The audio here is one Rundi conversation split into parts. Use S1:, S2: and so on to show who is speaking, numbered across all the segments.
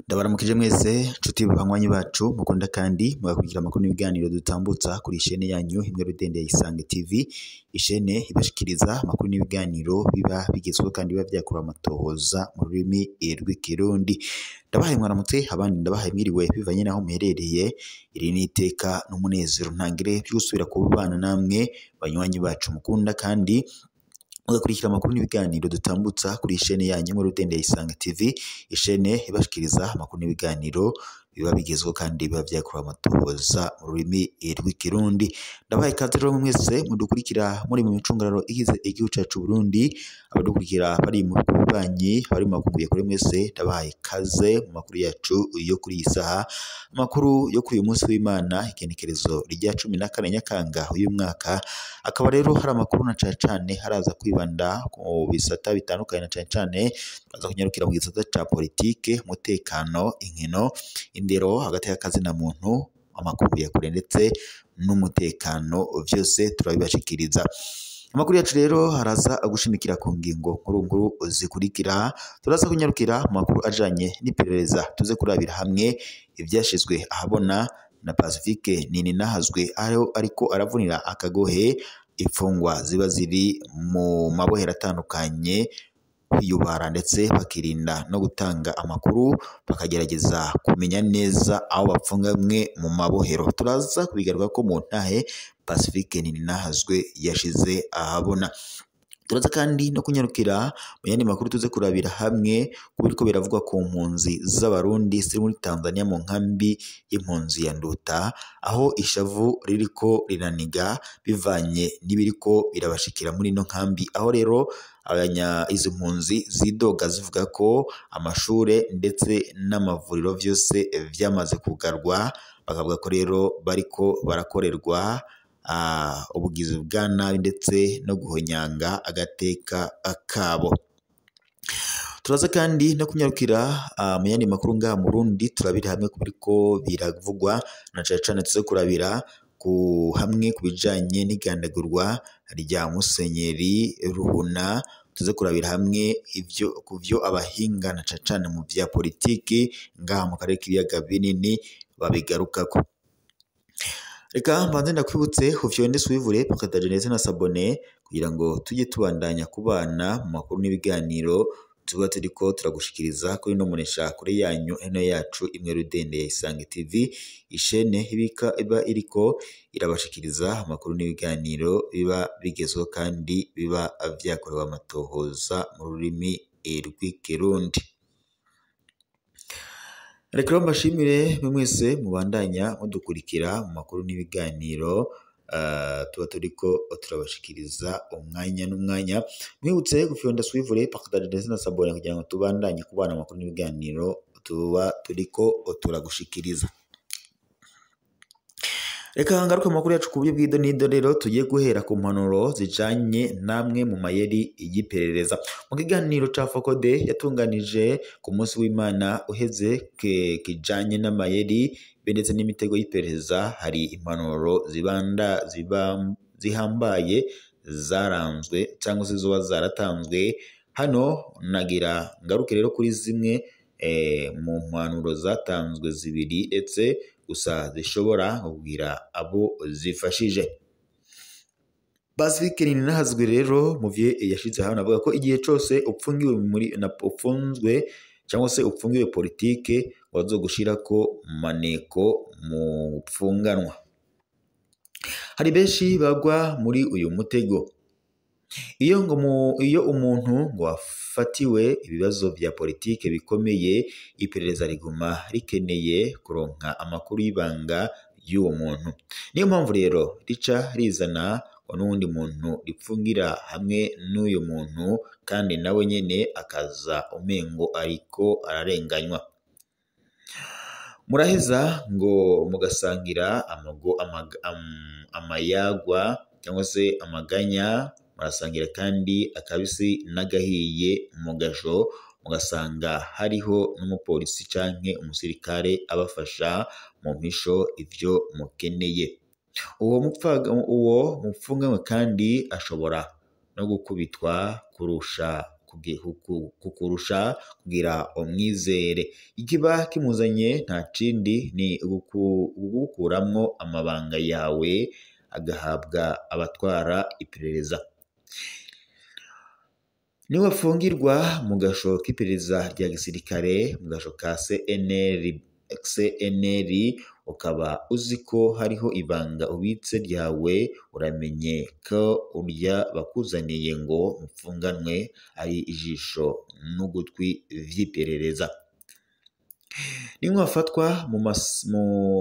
S1: Ndabaramukije mwese nshuti banywanyi bacu mukunda kandi mugakurikira amakuru n'ibiganiro dutambutsa kuri ishene yanyu imwe rudende ya Isange TV, ishene ibashikiriza amakuru n'ibiganiro biba bigezweho kandi biba vyakorewe amatohoza mu rurimi rw'ikirundi. Ndabahaye mwaramutse, abandi ndabahaye mwiriwe bivanye naho muherereye. Iri ni iteka n'umunezero ntangire vyo gusubira kubana namwe banywanyi bacu mukunda kandi mugakurikira amakuru n'ibiganiro dutambutsa kuri ishene yanyu muri Rudende ya Isange TV, ishene ibashikiriza amakuru n'ibiganiro biba bigezweho kandi biba vyakorewe amatohoza mu rurimi rw'ikirundi. Ndabahaye ikaze rero mwese mudukurikira muri mu micungararo igize igihugu cacu Burundi, abadukurikira bari mu bihugu bibanyi, abari mu makungu ya kure, mwese ndabahaye ikaze mu makuru yacu yo kuri iyi saha. Amakuru yo kuri uyu munsi w'Imana, igenekerezo rya 14 Nyakanga uyu mwaka, akaba rero hari amakuru na cane cane haraza kwibanda ku bisata bitandukanye, na cane cane aza kunyarukira mu gisata ca politike, umutekano, inkino, indero, hagati y'akazi na muntu, amakuru ya kure ndetse n'umutekano, vyose turabibashikiriza. Amakuru yacu rero haraza gushimikira ku ngingo nkuru nkuru zikurikira. Turaza kunyarukira mu makuru ajanye n'iperereza, tuze kurabira hamwe ivyashizwe ahabona na Pacifique Nininahazwe, aho ariko aravunira akagohe imfungwa ziba ziri mu mabohero atandukanye kwiyubara ndetse bakirinda no gutanga amakuru, bakagerageza kumenya neza aho bapfungamwe mu mabohero. Turaza kubigaruka ko mu ntahe Pacifique Nininahazwe yashize ahabona. Turaza kandi no kunyarukira mu yandi makuru, tuze kurabira hamwe ku biriko biravugwa ku mpunzi z'Abarundi ziri muri Tanzania mu nkambi y'impunzi ya Nduta, aho ishavu ririko riraniga bivanye n'ibiriko birabashikira muri ino nkambi, aho rero izi mpunzi zidoga zivuga ko amashure ndetse n'amavuriro vyose vyamaze kugarwa, bakavuga ko rero bariko barakorerwa ubugizi bwa nabi ndetse no guhonyanga agateka kabo. Turaza kandi no kunyarukira mu yandi makuru ngaha mu Burundi, turabira hamwe kubiriko biravugwa na cane cane tuze kurabira ku hamwe ku bijanye n'igandagurwa rya Musenyeri Ruhuna, tuze kurabira hamwe ivyo kuvyo abahinga na cane cane mu vya politiki ngaha mu karere k'ibiyaga binini babigarukako. Reka mbanze ndakwibutse ufyonde suivre, partage ndetse na s'abonner kugira ngo tujye tubandanya kubana mu makuru n'ibiganiro tuba turiko turagushikiriza kuri no munesha kuri yanyu eno yacu imwe rudende ya Isange TV, ishene ibika iba iriko irabashikiriza amakuru n'ibiganiro biba bigezweho kandi biba vyakorewe amatohoza mu rurimi rw'ikirundi. Reka rero mbashimire mwese mubandanya mudukurikira mu makuru n'ibiganiro tuba turiko turabashikiriza umwanya n'umwanya. Mwibutse gufyonda suivre, partage ndetse na s'abonner kugira ngo tubandanye kubana amakuru n'ibiganiro tuba turiko turagushikiriza. Reka ngaruke mu makuru yacu ku buryo bw'idonido rero, tugiye guhera ku mpanuro zijanye namwe mu mayeri y'iperereza. Mu kiganiro ca Fokode yatunganije ku munsi w'Imana uheze kijanye n'amayeri be ndetse n'imitego y'iperereza, hari impanuro zibanda zihambaye zaranzwe cyangwa se zoba zaratanzwe. Hano nagira ngaruke rero kuri zimwe mu mpanuro zatanzwe zibiri ndetse gusa zishobora kugira abo zifashije. Pacifique Nininahazwe rero mu vyo yashize hano avuga ko igihe cose upfungiwe muri na upfunzwe cyangwa se upfungiwe politike bazogushirako maneko mu pfunganwa. Hari benshi bagwa muri uyu mutego. Iyo ngo iyo umuntu ngo afatiwe ibibazo vya politike bikomeye, iperereza riguma rikeneye kuronka amakuru y'ibanga y'uwo muntu. Niyo mpamvu rero rica rizana n'uwundi muntu ripfungira hamwe n'uyu muntu, kandi nawe nyene akaza umengo ariko ararenganywa. Muraheza ngo mugasangira amayagwa cyangwa se amaganya, murasangira kandi akabisi n'agahiye mu gasho, mugasanga hariho n'umupolisi canke umusirikare abafasha mu mpisho ivyo mukeneye. Uwo mupfunganywe kandi ashobora no gukubitwa kurusha kukurusha kugira umwizere. Ikiba kimuzanye nta kindi ni ugukuramwo amabanga yawe agahabwa abatwara iperereza. Niwafungirwa mu gasho k'iperereza rya gisirikare, mu gasho ka CNL, ukaba uzi ko hariho ibanga ubitse ryawe, uramenye ko urya bakuzaniye ngo mupfunganwe ari ijisho n'ugutwi vy'iperereza. Nimwafatwa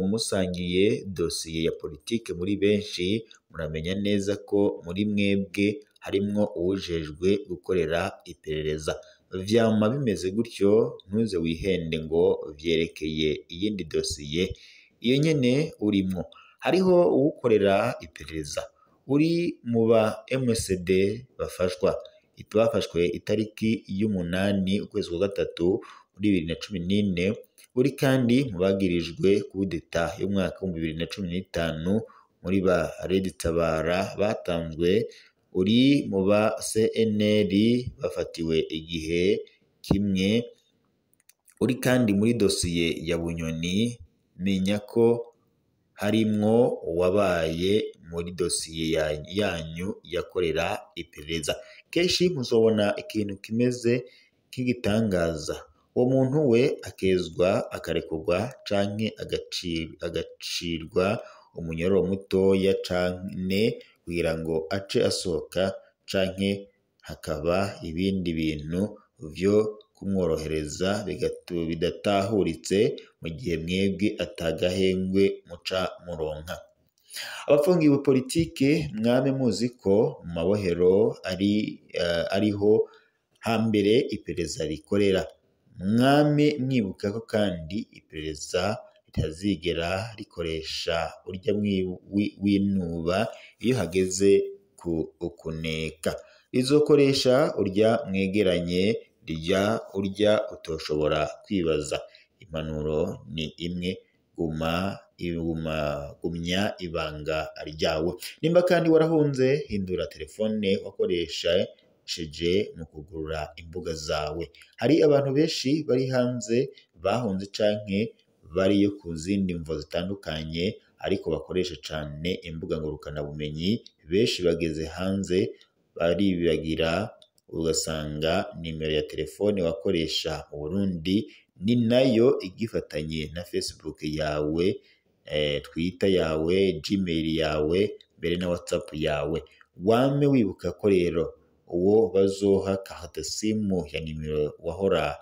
S1: musangiye dosiye ya politike muri benshi, muramenya neza ko muri mwebwe harimwo uwujejwe gukorera iperereza. Vyama bimeze gutyo, ntuze wihende ngo vyerekeye iyindi dosiye iyo nyene urimwo. Hariho uwukorera iperereza uri mu ba MSD bafashwe itariki y'8 ukwezi kwa gatatu muri 2014, uri kandi mu bagirijwe kudeta y'umwaka wa 2015 muri ba Red Tabara batanzwe, uri mu ba CNL bafatiwe igihe kimwe, uri kandi muri dosiye ya Bunyoni. Menya ko harimwo uwabaye muri dosiye yanyu yakorera iperereza. Kenshi muzobona ikintu kimeze nk'igitangaza, uwo muntu we akezwa akarekurwa canke agacirwa umunyororo mutoya cane kugira ngo ace asohoka, canke hakaba ibindi bintu vyo kumworohereza bidatahuritse, mu gihe mwebwe atagahengwe muca muronka. Abafungiwe politike mwame muzi ko mu mabohero ariho hambere iperereza rikorera. Mwame mwibuka ko kandi iperereza ritazigera rikoresha urya winuba iyo hageze ku kuneka. Rizokoresha urya mwegeranye, rya urya utoshobora kwibaza. Impanuro ni imwe, gumya ibanga ryawe. Nimba kandi warahunze, hindura telefone wakoresheje mu kugurura imbuga zawe. Hari abantu benshi bari hanze bahunze canke bariyo ku zindi mvo zitandukanye, ariko bakoresha cane imbuga ngurukanabumenyi. Benshi bageze hanze baribagira, ugasanga nimero ya telefone wakoresha mu Burundi ni nayo igifatanye na Facebook yawe, Twitter yawe, Gmail yawe, mbere na WhatsApp yawe. Wame wibuka ko rero uwo bazoha carte simu ya nimero wahora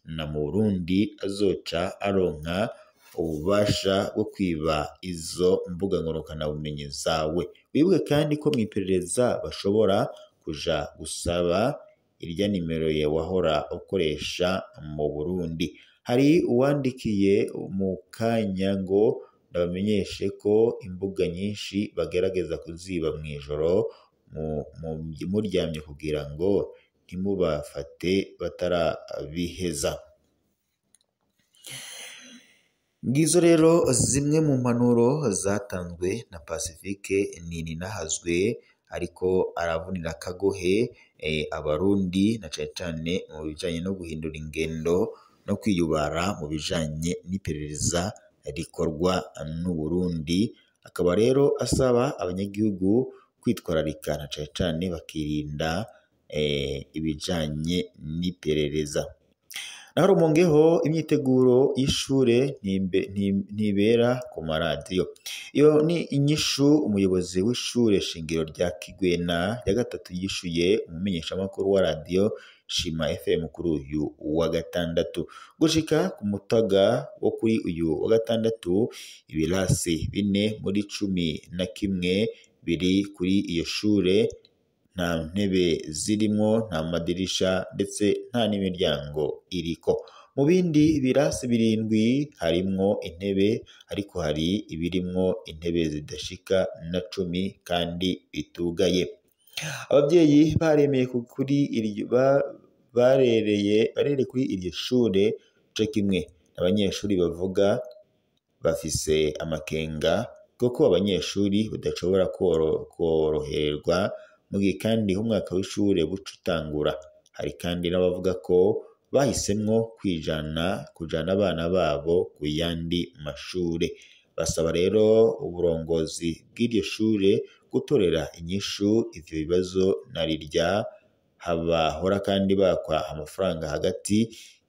S1: na mu Burundi azoca aronka ububasha bwo kwiba izo mbuga ngurukanabumenyi zawe. Wibuke kandi ko mw'iperereza bashobora kuja gusaba irya nimero ye wahora ukoresha mu Burundi. Hari uwandikiye mu kanya ngo ndabamenyeshe ko imbuga nyinshi bagerageza kuziba mw'ijoro muryamye kugira ngo ntimubafate batarabiheza. Ngizo rero zimwe mu mpanuro zatanzwe na Pacifique Nininahazwe, ariko aravunira akagohe abarundi na cane cane mu bijanye no guhindura ingendo no kwiyubara mu bijanye n'iperereza rikorwa n'u Burundi. Akaba rero asaba abanyagihugu kwitwararika na cane cane bakirinda ibijanye n'iperereza. Naho Rumongeho imyiteguro y'ishure ntibera ku maradiyo. Iyo ni inyishu umuyobozi w'ishure shingiro rya Kigwena ya gatatu yishuye umumenyeshamakuru wa radiyo Shima FM kuri uyu wa gatandatu. Gushika ku mutaga wo kuri uyu wa gatandatu, ibirasi 4 muri 11 biri kuri iyo shure nta ntebe zirimwo, nta madirisha ndetse nta n'imiryango iriko. Mu bindi birasi 7 harimwo intebe, ariko hari ibirimwo intebe zidashika na 10 kandi bitugaye. Abavyeyi baremeye kuri iryo barereye kuri iryo shure co kimwe abanyeshuri bavuga bafise amakenga kuko abanyeshuri badashobora koroherwa mu gihe kandi umwaka w'ishure buca utangura. Hari kandi n'abavuga ko bahisemwo kujana abana babo ku yandi mashure. Basaba rero uburongozi bw'iryo shure gutorera inyishu ivyo bibazo na rirya habahora kandi bakwa amafaranga hagati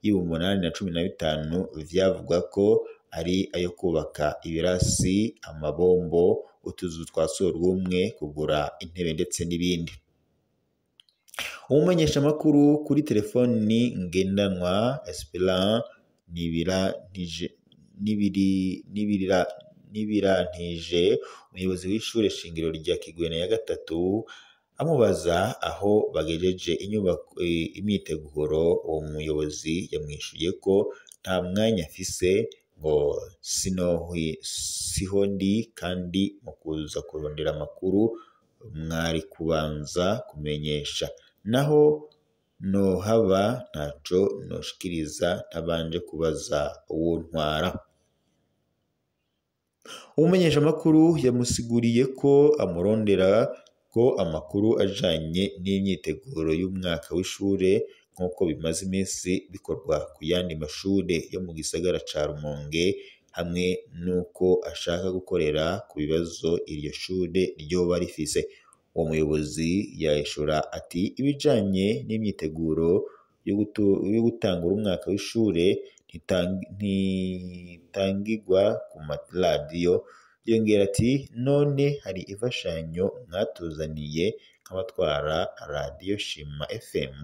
S1: y'8,000 na 15 vyavugwa ko ari ayo kubaka ibirasi, amabombo, utuzu twa surwumwe, kugura intebe ndetse n'ibindi. Umumenyeshamakuru kuri telefoni ngendanwa Esperance Nibirantije, umuyobozi w'ishure shingiro rya Kigwena ya gatatu, amubaza aho bagejeje inyubako imyiteguro, uwo muyobozi yamwishuye ko nta mwanya afise, ngo siho ndi kandi mu kuza kurondera amakuru mwari kubanza kumenyesha, naho nohaba ntaco noshikiriza ntabanje kubaza uwuntwara. Umumenyeshamakuru yamusiguriye ko amurondera ko amakuru ajanye n'imyiteguro y'umwaka w'ishure nk'uko bimaze iminsi bikorwa ku yandi mashure yo mu gisagara ca Rumonge, hamwe n'uko ashaka gukorera ku bibazo iryo shure ryoba rifise. Uwo muyobozi yahishura ati ibijanye n'imyiteguro yo gutangura umwaka w'ishure ntitangirwa ku maradiyo. Yongera ati none hari imfashanyo mwatuzaniye nk'abatwara radiyo Shima FM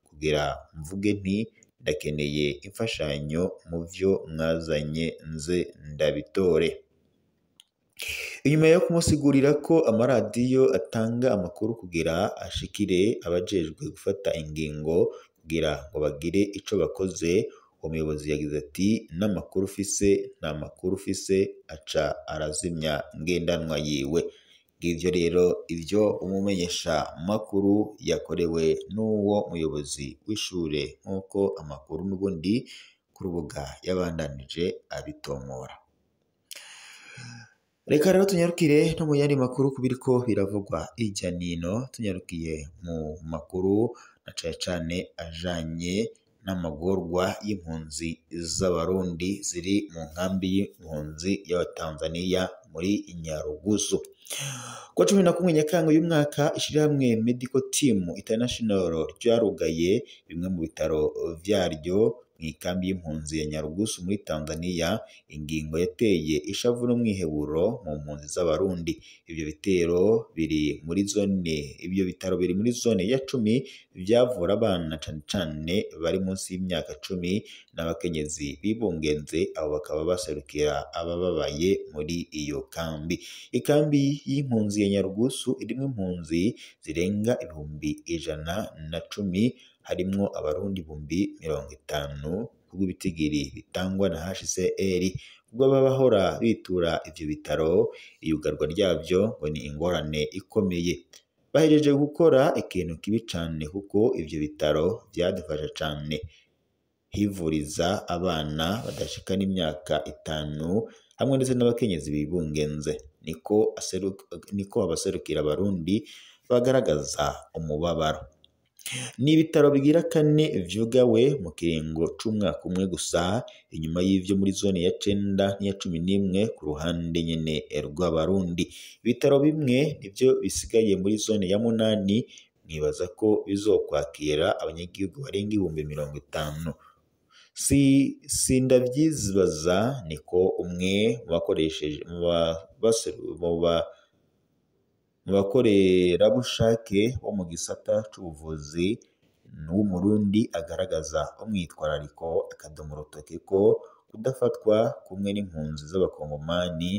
S1: kugira mvuge nti ndakeneye imfashanyo mu vyo mwazanye nze ndabitore. Inyuma yo kumusigurira ko amaradiyo atanga amakuru kugira ashikire abajejwe gufata ingingo kugira ngo bagire ico bakoze, uwo muyobozi yagize ati n'amakuru ufise nta makuru ufise, aca arazimya ngendanwa yiwe. Ngivyo rero ivyo umumenyesha makuru yakorewe n'uwo muyobozi w'ishure, nk'uko amakuru n'ubundi ku rubuga yabandanije abitomora. Reka rero tunyarukire no mu yandi makuru kubiriko biravugwa irya nino, tunyarukiye mu makuru na cane cane ajanye n'amagorwa y'impunzi z'Abarundi ziri mu nkambi y'impunzi y'Abatanzaniya muri Nyarugusu. Kuwa 11 Nyakanga uyu mwaka, ishirahamwe Medical Team International ryarugaye bimwe mu bitaro vyaryo mw'ikambi y'impunzi ya Nyarugusu muri Tanzania, ingingo yateye ishavu n'umwiheburo mu mpunzi z'Abarundi. Ivyo bitero biri muri zone ivyo bitaro biri muri zone ya 10 vyavura abana cane cane bari munsi y'imyaka 10 n'abakenyezi bibungenze, abo bakaba baserukira abababaye muri iyo kambi. Ikambi y'impunzi ya Nyarugusu irimwo impunzi zirenga 110,000, harimwo Abarundi 50,000 kubw'ibitigiri bitangwa na HCR. Ubwo bahora bitura ivyo bitaro, iyugarwa ryavyo ngo ni ingorane ikomeye. Bahejeje gukora ikintu kibi cane kuko ivyo bitaro vyadufasha cane, hivuriza abana badashika n'imyaka 5 hamwe ndetse n'abakenyezi bibungenze. Niko abaserukira Abarundi bagaragaza umubabaro. Ni ibitaro bigira 4 vyugawe mu kiringo c'umwaka umwe gusa, inyuma y'ivyo muri zone ya 9 n'iya 11 ku ruhande nyene rw'Abarundi. Ibitaro bimwe nivyo bisigaye muri zone ya 8, mwibaza ko bizokwakira abanyagihugu barenga 50,000. Sindavyibaza, niko umwe mu bakoresheje mu bakorerabushake bo mu gisata c'ubuvuzi w'Umurundi agaragaza umwitwarariko, akadoma urutoke ko kudafatwa kumwe n'impunzi z'Abakongomani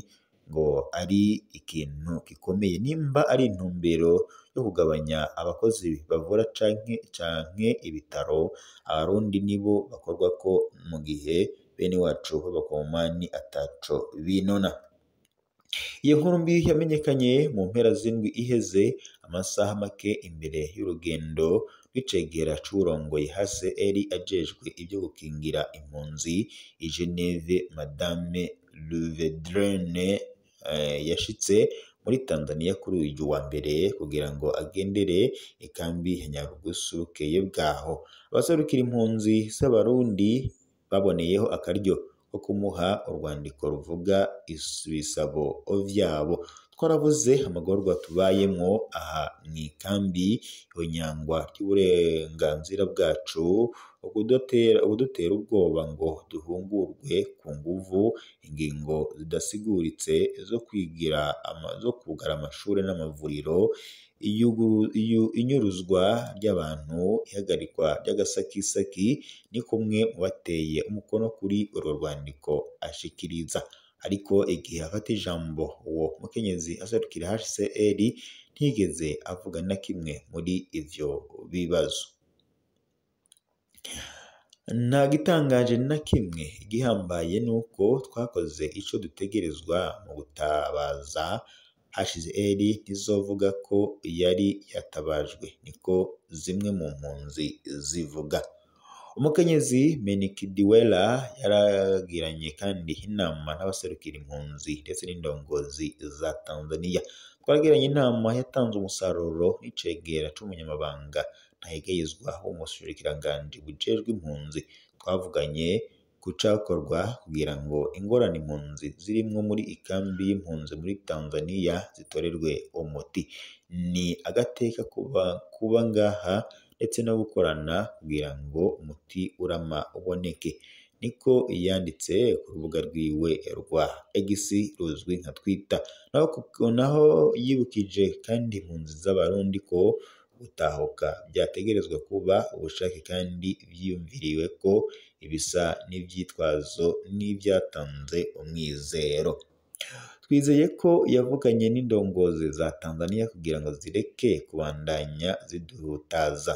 S1: ngo ari ikintu gikomeye, nimba ari intumbero yo kugabanya abakozi bavura canke ibitaro, Abarundi nibo bakorwako mu gihe bene wacu b'Abakongomani ataco binona. Iyo nkuru mbi yamenyekanye mu mpera z'indwi iheze, amasaha make imbere y'urugendo rw'icegera c'uwurongoye HCR ajejwe ivyo gukingira impunzi i Geneve, Madame Louvedrene Yashitse muri Tanzania kuri uyu wa mbere kugira ngo agendere ikambi ya Nyarugusu bukeye bwaho. Abaserukira impunzi z'Abarundi baboneyeho akaryo ko kumuha urwandiko ruvuga ibisabo vyabo. Twaravuze amagorwa tubayemwo aha mw'ikambi, ihonyangwa ry'uburenganzira bwacu, ukudutera ubwoba ngo duhungurwe ku nguvu, ingingo zidasiguritse zo kwigira zo kugara amashure n'amavuriro, inyuruzwa ry'abantu, ihagarikwa ry'agasakisaki, ni kumwe mu bateye umukono kuri urwo rwandiko ashikiriza. Ariko igihe afata ijambo uwo mukenyezi aserukira HCR ntiyigeze avuga na kimwe muri ivyo bibazo. Nta gitangaje na kimwe, igihambaye nuko twakoze ico dutegerezwa mu gutabaza. HCR ntizovuga ko yari yatabajwe, niko zimwe mu mpunzi zivuga. Umukenyezi Menikidiwela yaragiranye kandi inama n'abaserukira impunzi ndetse n'indongozi za Tanzania. Twaragiranye inama yatanze umusaruro n'icegera c'umunyamabanga ntahegeyezwa w'umushikiranganji bujejwe impunzi. Twavuganye kucakorwa kugira ngo ingorane impunzi zirimwo muri ikambi y'impunzi muri Tanzania zitorerwe umuti. Ni agateka kuba ngaha ndetse no gukorana kugira ngo umuti urama uboneke, niko yanditse ku rubuga rwiwe rwa X ruzwi nka Twitter. Naho yibukije kandi impunzi z'Abarundi ko gutahuka byategerezwa kuba ubushake kandi vyiyumviriwe ko ibisa n'ivyitwazo n'ivyatanze umwizero. Twizeye ko yavuganye n'indongozi za Tanzania kugira ngo zireke kubandanya ziduhutaza.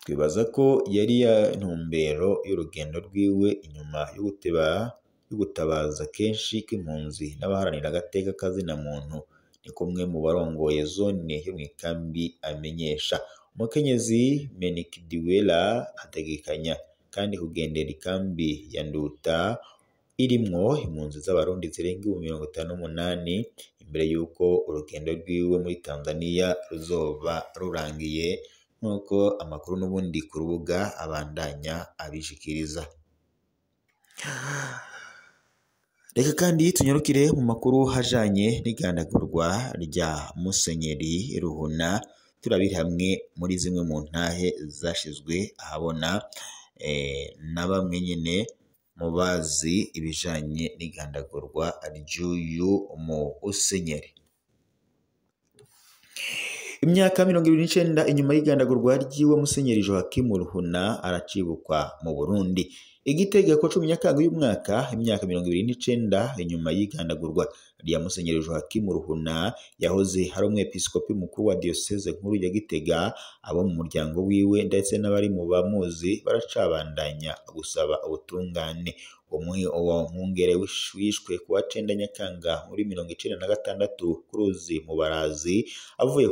S1: Twibaza ko yari ya ntumbero y'urugendo rwiwe inyuma y'ugutabaza kenshi kw'impunzi n'abaharanira agateka kazina muntu, ni kumwe mu barongoye zone yo mw'ikambi amenyesha. Umukenyezi Menikidiwela ategekanya kandi kugendera ikambi ya Nduta irimwo impunzi z'Abarundi zirenga 58,000 imbere y'uko urugendo rwiwe muri Tanzania ruzoba rurangiye, nk'uko amakuru n'ubundi ku rubuga abandanya abishikiriza. Reka kandi tunyarukire mu makuru hajanye n'igandagurwa rya Musenyeri Ruhuna, turabira hamwe muri zimwe mu ntahe zashizwe ahabona na bamwe nyene mu bazi ibijanye n'igandagurwa ry'uyu musenyeri. Imyaka 29 inyuma y'igandagurwa ry'iwe, Musenyeri Joachim Ruhuna aracibukwa mu Burundi. Igitega ko 10 Nyakanga uyu mwaka, imyaka 29 inyuma y'igandagurwa rya Musenyeri Joachim Ruhuna, yahoze ari umwepiskopi mukuru wa diocese nkuru ya Gitega, abo mu muryango wiwe ndetse n'abari mu bamuzi baracabandanya gusaba ubutungane. Uwo mwungere wishwe kuwa 9 Nyakanga muri 96 ku ruzi Mubarazi, avuye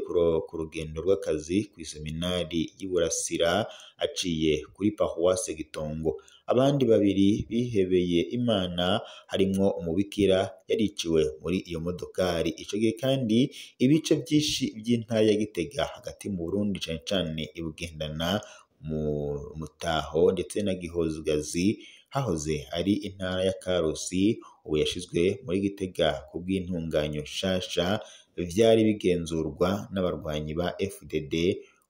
S1: ku rugendo rw'akazi kw'iseminari y'Iburasira aciye kuri paruwase Gitongo. Abandi babiri bihebeye Imana harimwo umubikira yariciwe muri iyo modokari. Ico gihe kandi ibice vyinshi vy'intara ya Gitega hagati mu Burundi, cane cane i Bugendana, mu Mutaho ndetse na Gihozgazi, hahoze ari intara ya Karusi, ubu yashizwe muri Gitega ku bw'intunganyo nshasha, vyari bigenzurwa n'abarwanyi ba FDD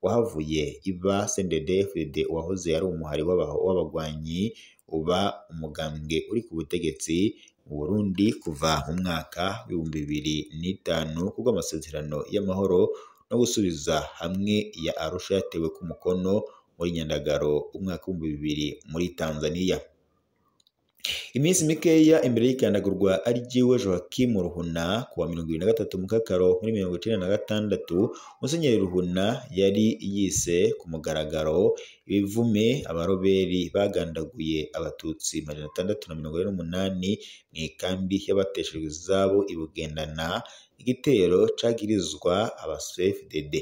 S1: wahavuye iba CNDD FDD, wahoze ari umuhari w'abagwanyi uba umugambwe uri ku butegetsi mu Burundi kuva mu mwaka w'2005 kubw'amasezerano y'amahoro no gusubiza hamwe ya Arusha yatewe ku mukono muri Nyandagaro umwaka w'2000 muri Tanzania. Iminsi mikeya imbere y'igandagurwa ryiwe Joachim Ruhuna kuwa 23 Mukakaro muri 1996, Musenyeri Ruhuna yari yise ku mugaragaro ibivume abaroberi bagandaguye abatutsi 648 mw'ikambi y'abateshejwe izabo i Bugendana, igitero cagirizwa aba CFDD.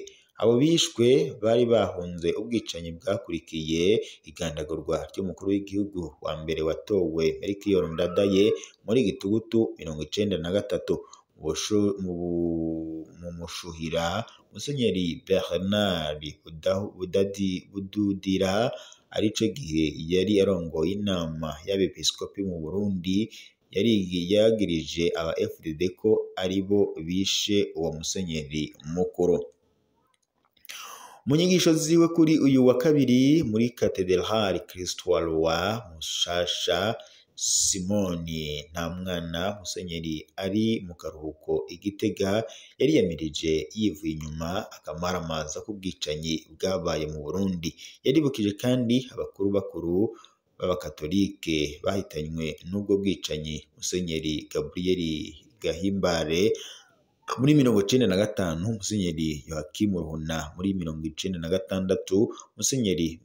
S1: Abo bishwe bari bahunze ubwicanyi bwakurikiye igandagurwa ry'umukuru w'igihugu wa mbere watowe Melchior Ndadaye muri Gitugutu 93. Mu Mushuhira, Musenyeri Bernard Bududira arico gihe yari arongoye inama y'abepiskopi mu Burundi, yagirije aba FDD ko aribo bishe uwo musenyeri mukuru. Mu nyigisho ziwe kuri uyu wa kabiri muri Katedrali Kristo Roi Mushasha, Simoni Ntamwana, musenyeri ari mu karuhuko i Gitega, yariyamirije yivuye inyuma akamaramaza k'ubwicanyi bwabaye mu Burundi. Yaribukije kandi abakuru bakuru b'abakatolike bahitanywe n'ubwo bwicanyi, Musenyeri Gabriel Gahimbare muri 95, Musenyeri Joachim Ruhuna muri 96, Musenyeri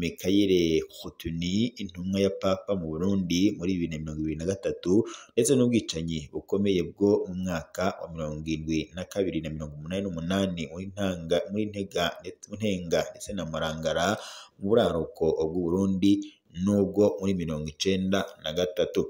S1: Mikayire Khotuni intumwa ya Papa mu Burundi muri 2023, ndetse n'ubwicanyi bukomeye bwo mu mwaka wa 72 na 88 muri Ntenga ndetse na Marangara mu buraruko bw'u Burundi, n'ubwo muri 93.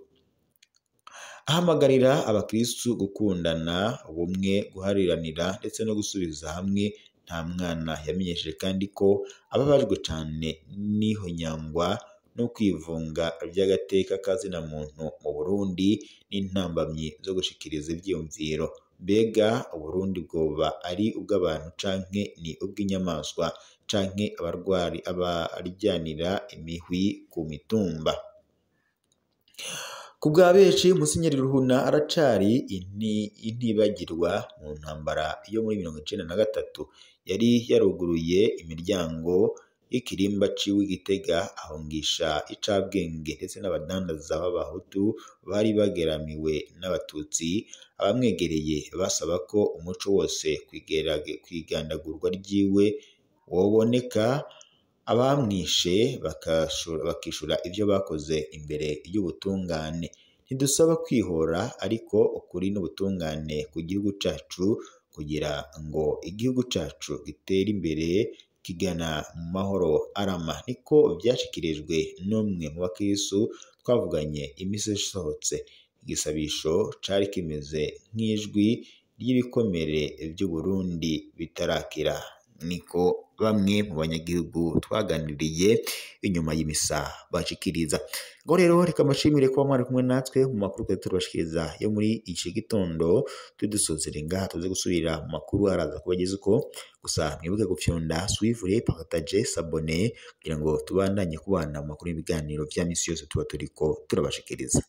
S1: Ahamagarira abakristu gukundana, ubumwe, guhariranira ndetse no gusubiza hamwe. Ntamwana yamenyesheje kandi ko ababajwe cane n'ihonyangwa no kwivunga vy'agateka ka zina muntu mu Burundi n'intambamyi zo gushikiriza ivyiyumviro. Mbega Uburundi bwoba ari ubw'abantu canke ni ubw'inyamaswa canke abaryanira imihwi ku mitumba? Ku bwa benshi, Musenyeri Ruhuna aracari intibagirwa mu ntambara yo muri 93. Yari yaruguruye imiryango y'ikirimba ciwe i Gitega, ahungisha icabwenge ndetse n'abadandaza b'abahutu bari bageramiwe n'abatutsi. Abamwegereye basaba ko umuco wose kw'igandagurwa ryiwe woboneka, abamwishe bakishura ivyo bakoze imbere y'ubutungane. Ntidusaba kwihora, ariko ukuri n'ubutungane ku gihugu cacu, kugira ngo igihugu cacu gitere imbere kigana mu mahoro arama, niko vyashikirijwe n'umwe mu bakristu twavuganye imisi isohotse. Igisabisho cari kimeze nk'ijwi ry'ibikomere vy'Uburundi bitarakira, niko bamwe mu banyagihugu twaganiriye inyuma y'imisa bashikiriza. Ngo rero reka mbashimire kuba mwari kumwe natwe mu makuru twari turabashikiriza yo muri iki gitondo. Tudusozere ngaha, tuze gusubira mu makuru araza kubageza uko. Gusa mwibuke gufyonda suivre, partage, s'abonner kugira ngo tubandanye kubana mu makuru y'ibiganiro vya misi yose tuba turiko turabashikiriza.